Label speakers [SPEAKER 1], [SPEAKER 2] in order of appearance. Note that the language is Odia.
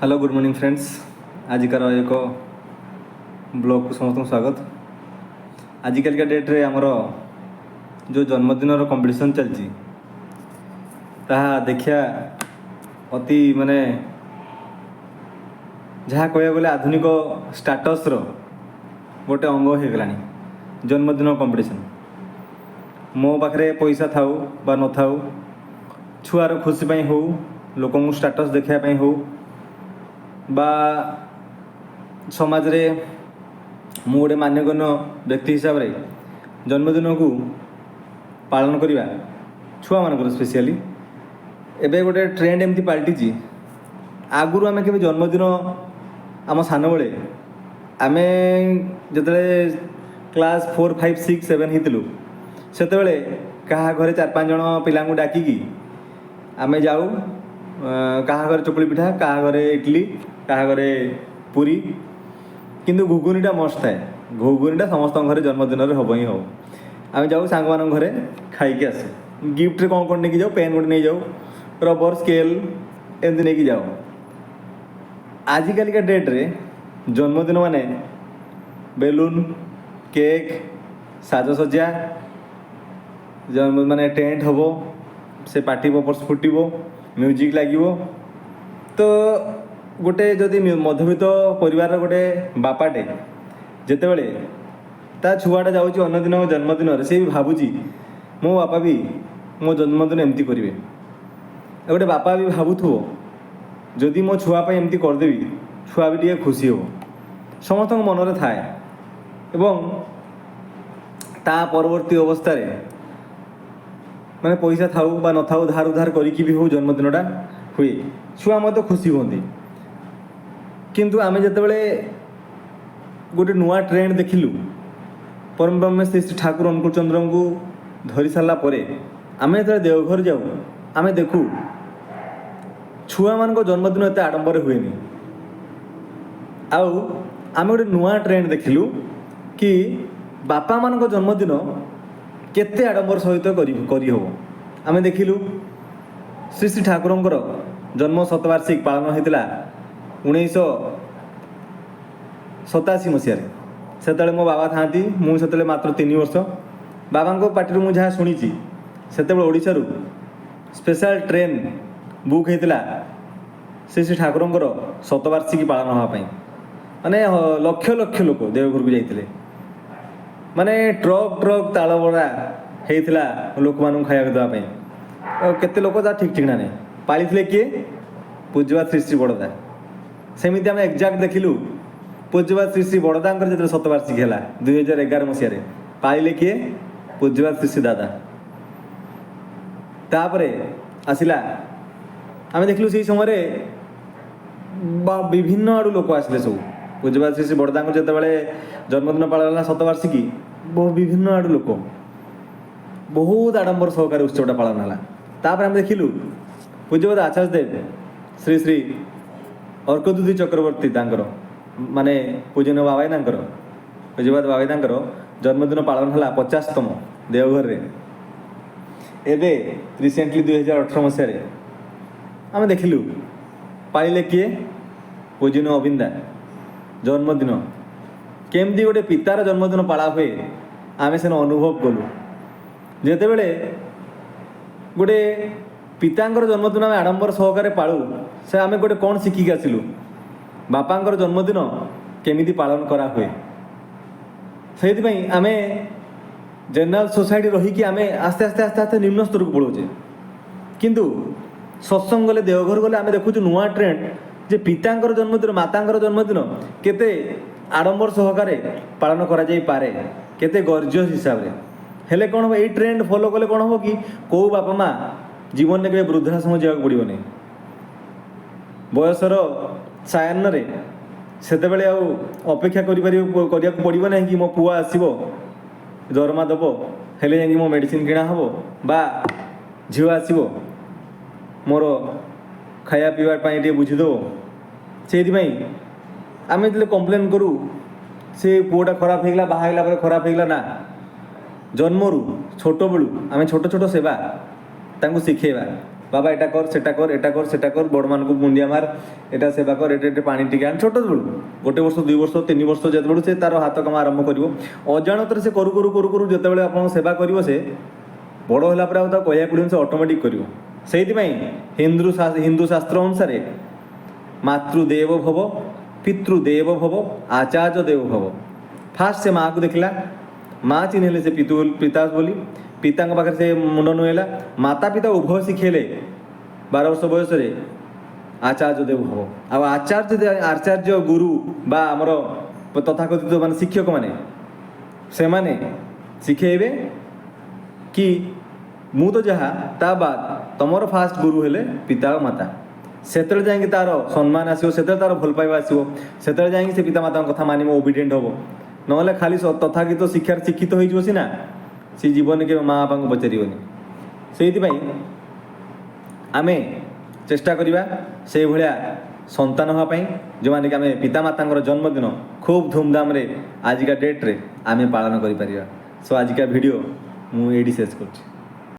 [SPEAKER 1] Hello, good morning friends. ଆଜିକାର ଏକ ବ୍ଲଗ୍କୁ ସମସ୍ତଙ୍କୁ ସ୍ୱାଗତ। ଆଜିକାଲିକା ଡେଟ୍ରେ ଆମର ଯେଉଁ ଜନ୍ମଦିନର କମ୍ପିଟିସନ୍ ଚାଲିଛି, ତାହା ଦେଖିବା ଅତି ମାନେ ଯାହା କହିବାକୁ ଗଲେ ଆଧୁନିକ ଷ୍ଟାଟସ୍ର ଗୋଟେ ଅଙ୍ଗ ହୋଇଗଲାଣି ଜନ୍ମଦିନ କମ୍ପିଟିସନ୍। ମୋ ପାଖରେ ପଇସା ଥାଉ ବା ନଥାଉ, ଛୁଆର ଖୁସି ପାଇଁ ହେଉ, ଲୋକଙ୍କୁ ଷ୍ଟାଟସ୍ ଦେଖାଇବା ପାଇଁ ହେଉ ବା ସମାଜରେ ମୁଁ ଗୋଟେ ମାନ୍ୟଗଣ୍ୟ ବ୍ୟକ୍ତି ହିସାବରେ ଜନ୍ମଦିନକୁ ପାଳନ କରିବା, ଛୁଆମାନଙ୍କର ସ୍ପେସିଆଲି ଏବେ ଗୋଟେ ଟ୍ରେଣ୍ଡ ଏମିତି ପାଲଟିଛି। ଆଗରୁ ଆମେ କେବେ ଜନ୍ମଦିନ, ଆମ ସାନବେଳେ ଆମେ ଯେତେବେଳେ କ୍ଲାସ୍ 4, 5, 6, 7 ହେଇଥିଲୁ, ସେତେବେଳେ କାହା ଘରେ ଚାରି ପାଞ୍ଚ ଜଣ ପିଲାଙ୍କୁ ଡାକିକି ଆମେ ଯାଉ, କାହା ଘରେ ଚକୁଳି ପିଠା, କାହା ଘରେ ଇଡ଼ଲି, କାହା ଘରେ ପୁରୀ, କିନ୍ତୁ ଘୁଗୁନିଟା ମସ୍ତ ଥାଏ। ଘୁଗୁନିଟା ସମସ୍ତଙ୍କ ଘରେ ଜନ୍ମଦିନରେ ହେବ ହିଁ ହେବ। ଆମେ ଯାଉ, ସାଙ୍ଗମାନଙ୍କ ଘରେ ଖାଇକି ଆସୁ। ଗିଫ୍ଟରେ କ'ଣ କ'ଣ ନେଇକି ଯାଉ? ପେନ୍ ଗୋଟେ ନେଇଯାଉ, ରବର, ସ୍କେଲ୍ ଏମିତି ନେଇକି ଯାଉ। ଆଜିକାଲିକା ଡେଟ୍ରେ ଜନ୍ମଦିନ ମାନେ ବେଲୁନ୍, କେକ୍, ସାଜସଜ୍ଜା, ଜନ୍ମ ମାନେ ଟେଣ୍ଟ ହେବ, ସେ ପାର୍ଟି ପପର୍ସ ଫୁଟିବ, ମ୍ୟୁଜିକ୍ ଲାଗିବ। ତ ଗୋଟେ ଯଦି ମଧ୍ୟବିତ୍ତ ପରିବାରର ଗୋଟେ ବାପାଟେ ଯେତେବେଳେ ତା ଛୁଆଟା ଯାଉଛି ଅନ୍ୟ ଦିନ ଜନ୍ମଦିନରେ, ସେ ବି ଭାବୁଛି ମୋ ବାପା ବି ମୋ ଜନ୍ମଦିନ ଏମିତି କରିବେ। ଆଉ ଗୋଟେ ବାପା ବି ଭାବୁଥିବ, ଯଦି ମୋ ଛୁଆ ପାଇଁ ଏମିତି କରିଦେବି, ଛୁଆ ବି ଟିକେ ଖୁସି ହେବ। ସମସ୍ତଙ୍କ ମନରେ ଥାଏ ଏବଂ ତା ପରବର୍ତ୍ତୀ ଅବସ୍ଥାରେ ମାନେ ପଇସା ଥାଉ ବା ନଥାଉ, ଧାର ଉଧାର କରିକି ବି ହଉ ଜନ୍ମଦିନଟା ହୁଏ, ଛୁଆ ମଧ୍ୟ ଖୁସି ହୁଅନ୍ତି। କିନ୍ତୁ ଆମେ ଯେତେବେଳେ ଗୋଟେ ନୂଆ ଟ୍ରେଣ୍ଡ ଦେଖିଲୁ, ପରମ ବ୍ରହ୍ମ ଶ୍ରୀ ଶ୍ରୀ ଠାକୁର ଅନୁକୂଳ ଚନ୍ଦ୍ରଙ୍କୁ ଧରି ସାରିଲା ପରେ ଆମେ ଯେତେବେଳେ ଦେଓଘର ଯାଉ, ଆମେ ଦେଖୁ ଛୁଆମାନଙ୍କ ଜନ୍ମଦିନ ଏତେ ଆଡ଼ମ୍ବରରେ ହୁଏନି। ଆଉ ଆମେ ଗୋଟେ ନୂଆ ଟ୍ରେଣ୍ଡ ଦେଖିଲୁ କି ବାପାମାନଙ୍କ ଜନ୍ମଦିନ କେତେ ଆଡ଼ମ୍ବର ସହିତ କରିହେବ। ଆମେ ଦେଖିଲୁ ଶ୍ରୀ ଶ୍ରୀ ଠାକୁରଙ୍କର ଜନ୍ମ ଶତବାର୍ଷିକ ପାଳନ ହୋଇଥିଲା 1987 ମସିହାରେ। ସେତେବେଳେ ମୋ ବାବା ଥାଆନ୍ତି, ମୁଁ ସେତେବେଳେ ମାତ୍ର 3 ବର୍ଷ। ବାବାଙ୍କ ପାଟିରୁ ମୁଁ ଯାହା ଶୁଣିଛି, ସେତେବେଳେ ଓଡ଼ିଶାରୁ ସ୍ପେଶାଲ ଟ୍ରେନ୍ ବୁକ୍ ହେଇଥିଲା ଶ୍ରୀ ଶ୍ରୀ ଠାକୁରଙ୍କର ଶତବାର୍ଷିକୀ ପାଳନ ହେବା ପାଇଁ। ମାନେ ଲକ୍ଷ ଲକ୍ଷ ଲୋକ ଦେଓଘରକୁ ଯାଇଥିଲେ। ମାନେ ଟ୍ରକ୍ ଟ୍ରକ୍ ତାଳ ବରା ହେଇଥିଲା ଲୋକମାନଙ୍କୁ ଖାଇବାକୁ ଦେବା ପାଇଁ। ଆଉ କେତେ ଲୋକ ତା ଠିକ୍ ଠିକଣା ନାହିଁ। ପାଳିଥିଲେ କିଏ? ପୂଜ୍ୟପାଦ ଶ୍ରୀ ଶ୍ରୀ ବଡ଼ଦା। ସେମିତି ଆମେ ଏକ୍ଜାକ୍ଟ ଦେଖିଲୁ, ପୂଜ୍ୟପାଦ ଶ୍ରୀ ଶ୍ରୀ ବଡ଼ଦାଙ୍କର ଯେତେବେଳେ ଶତବାର୍ଷିକୀ ହେଲା 2011 ମସିହାରେ, ପାଳିଲେ କିଏ? ପୂଜ୍ୟପାଦ ଶ୍ରୀ ଶ୍ରୀ ଦାଦା। ତାପରେ ଆସିଲା, ଆମେ ଦେଖିଲୁ ସେଇ ସମୟରେ ବା ବିଭିନ୍ନ ଆଡ଼ୁ ଲୋକ ଆସିଲେ ସବୁ। ପୂଜ୍ୟପାଦ ଶ୍ରୀ ଶ୍ରୀ ବଡ଼ଦାଙ୍କର ଯେତେବେଳେ ଜନ୍ମଦିନ ପାଳନ ହେଲା ଶତବାର୍ଷିକୀ, ବହୁ ବିଭିନ୍ନ ଆଡ଼ୁ ଲୋକ, ବହୁତ ଆଡ଼ମ୍ବର ସହକାରେ ଉତ୍ସବଟା ପାଳନ ହେଲା। ତାପରେ ଆମେ ଦେଖିଲୁ ପୂଜ୍ୟପାଦ ଆଚାର୍ଯ୍ୟ ଦେବ ଶ୍ରୀ ଶ୍ରୀ ଅର୍କଦ୍ୟୁତି ଚକ୍ରବର୍ତ୍ତୀ ତାଙ୍କର, ମାନେ ପୂଜନୀୟ ବାବାଇଦାଙ୍କର, ପୂଜ୍ୟପାଦ ବାବାଇଦାଙ୍କର ଜନ୍ମଦିନ ପାଳନ ହେଲା 50ତମ ଦେଓଘରରେ। ଏବେ ରିସେଣ୍ଟଲି 2018 ମସିହାରେ ଆମେ ଦେଖିଲୁ, ପାଳିଲେ କିଏ? ପୂଜନୀୟ ଅବିନ୍ଦା ଜନ୍ମଦିନ। କେମିତି ଗୋଟେ ପିତାର ଜନ୍ମଦିନ ପାଳା ହୁଏ, ଆମେ ସେନ ଅନୁଭବ କଲୁ। ଯେତେବେଳେ ଗୋଟେ ପିତାଙ୍କର ଜନ୍ମଦିନ ଆମେ ଆଡ଼ମ୍ବର ସହକାରେ ପାଳୁ, ସେ ଆମେ ଗୋଟେ କ'ଣ ଶିଖିକି ଆସିଲୁ? ବାପାଙ୍କର ଜନ୍ମଦିନ କେମିତି ପାଳନ କରାହୁଏ। ସେଇଥିପାଇଁ ଆମେ ଜେନେରାଲ ସୋସାଇଟି ରହିକି ଆମେ ଆସ୍ତେ ଆସ୍ତେ ଆସ୍ତେ ଆସ୍ତେ ନିମ୍ନ ସ୍ତରକୁ ପଳାଉଛେ। କିନ୍ତୁ ସତ୍ସଙ୍ଗ ଗଲେ, ଦେଓଘର ଗଲେ ଆମେ ଦେଖୁଛୁ ନୂଆ ଟ୍ରେଣ୍ଡ ଯେ ପିତାଙ୍କର ଜନ୍ମଦିନ, ମାତାଙ୍କର ଜନ୍ମଦିନ କେତେ ଆଡ଼ମ୍ବର ସହକାରେ ପାଳନ କରାଯାଇପାରେ, କେତେ ଗର୍ଜିୟସ୍ ହିସାବରେ। ହେଲେ କ'ଣ ହେବ? ଏଇ ଟ୍ରେଣ୍ଡ ଫଲୋ କଲେ କ'ଣ ହେବ କି କେଉଁ ବାପା ମା ଜୀବନରେ କେବେ ବୃଦ୍ଧାଶ୍ରମ ଯିବାକୁ ପଡ଼ିବନି। ବୟସର ସାୟାହ୍ନରେ ସେତେବେଳେ ଆଉ ଅପେକ୍ଷା କରିବାକୁ ପଡ଼ିବ ନାହିଁ କି ମୋ ପୁଅ ଆସିବ, ଦରମା ଦେବ, ହେଲେ ଯାଇକି ମୋ ମେଡ଼ିସିନ କିଣା ହେବ, ବା ଝିଅ ଆସିବ, ମୋର ଖାଇବା ପିଇବା ପାଇଁ ଟିକେ ବୁଝିଦେବ। ସେଇଥିପାଇଁ ଆମେ ଯେତେବେଳେ କମ୍ପ୍ଲେନ୍ କରୁ, ସେ ପୁଅଟା ଖରାପ ହେଇଗଲା, ବାହା ହେଇଗଲା ପରେ ଖରାପ ହେଇଗଲା। ନା, ଜନ୍ମରୁ ଛୋଟବେଳୁ ଆମେ ଛୋଟ ଛୋଟ ସେବା ତାଙ୍କୁ ଶିଖେଇବା। ବାବା, ଏଇଟା କର, ସେଟା କର, ଏଟା କର, ସେଟା କର, ବଡ଼ମାନଙ୍କୁ ମୁଣ୍ଡିଆ ମାର, ଏଟା ସେବା କର, ଏଟା ଏଠି ପାଣି ଟିକେ ଆଣ। ଛୋଟ ବେଳୁ, 1 ବର୍ଷ, 2 ବର୍ଷ, 3 ବର୍ଷ ଯେତେବେଳୁ ସେ ତାର ହାତ କାମ ଆରମ୍ଭ କରିବ, ଅଜାଣତରେ ସେ କରୁ କରୁ କରୁ କରୁ ଯେତେବେଳେ ଆପଣ ସେବା କରିବ, ସେ ବଡ଼ ହେଲା ପରେ ଆଉ ତାକୁ କହିବାକୁ ପଡ଼ିବନି, ସେ ଅଟୋମେଟିକ୍ କରିବ। ସେଇଥିପାଇଁ ହିନ୍ଦୁ ଶାସ୍ତ୍ର ଅନୁସାରେ ମାତୃଦେବ ଭବ, ପିତୃଦେବ ଭବ, ଆଚାର୍ଯ୍ୟ ଦେବ ଭବ। ଫାଷ୍ଟ ସେ ମାଆକୁ ଦେଖିଲା, ମା ଚିହ୍ନିଲେ ସେ ପିତୁ ପିତା ବୋଲି, ପିତାଙ୍କ ପାଖରେ ସେ ମୁଣ୍ଡ ନୁହେଲା। ମାତା ପିତା ଉଭୟ ଶିଖେଇଲେ 12 ବର୍ଷ ବୟସରେ ଆଚାର୍ଯ୍ୟ ଦେବ ଭବ। ଆଉ ଆଚାର୍ଯ୍ୟ ଗୁରୁ ବା ଆମର ତଥାକଥିତ ମାନେ ଶିକ୍ଷକମାନେ, ସେମାନେ ଶିଖେଇବେ କି ମୁଁ ତ ଯାହା, ତା ବାଦ ତମର ଫାଷ୍ଟ ଗୁରୁ ହେଲେ ପିତା ଆଉ ମାତା। ସେତେବେଳେ ଯାଇକି ତାର ସମ୍ମାନ ଆସିବ, ସେତେବେଳେ ତାର ଭଲ ପାଇବା ଆସିବ, ସେତେବେଳେ ଯାଇକି ସେ ପିତା ମାତାଙ୍କ କଥା ମାନିବ, ଓବିଡିଏଣ୍ଟ ହେବ। ନହେଲେ ଖାଲି ତଥାକଥିତ ଶିକ୍ଷାରେ ଶିକ୍ଷିତ ହେଇଯିବ ସିନା, ସେ ଜୀବନରେ କେବେ ମା ବାପାଙ୍କୁ ପଚାରିବନି। ସେଇଥିପାଇଁ ଆମେ ଚେଷ୍ଟା କରିବା ସେଇଭଳିଆ ସନ୍ତାନ ହେବା ପାଇଁ, ଯେଉଁମାନେ କି ଆମେ ପିତାମାତାଙ୍କର ଜନ୍ମଦିନ ଖୁବ୍ ଧୁମଧାମରେ ଆଜିକା ଡେଟ୍ରେ ଆମେ ପାଳନ କରିପାରିବା। ସୋ ଆଜିକା ଭିଡ଼ିଓ ମୁଁ ଏଇଠି ଶେଷ କରୁଛି।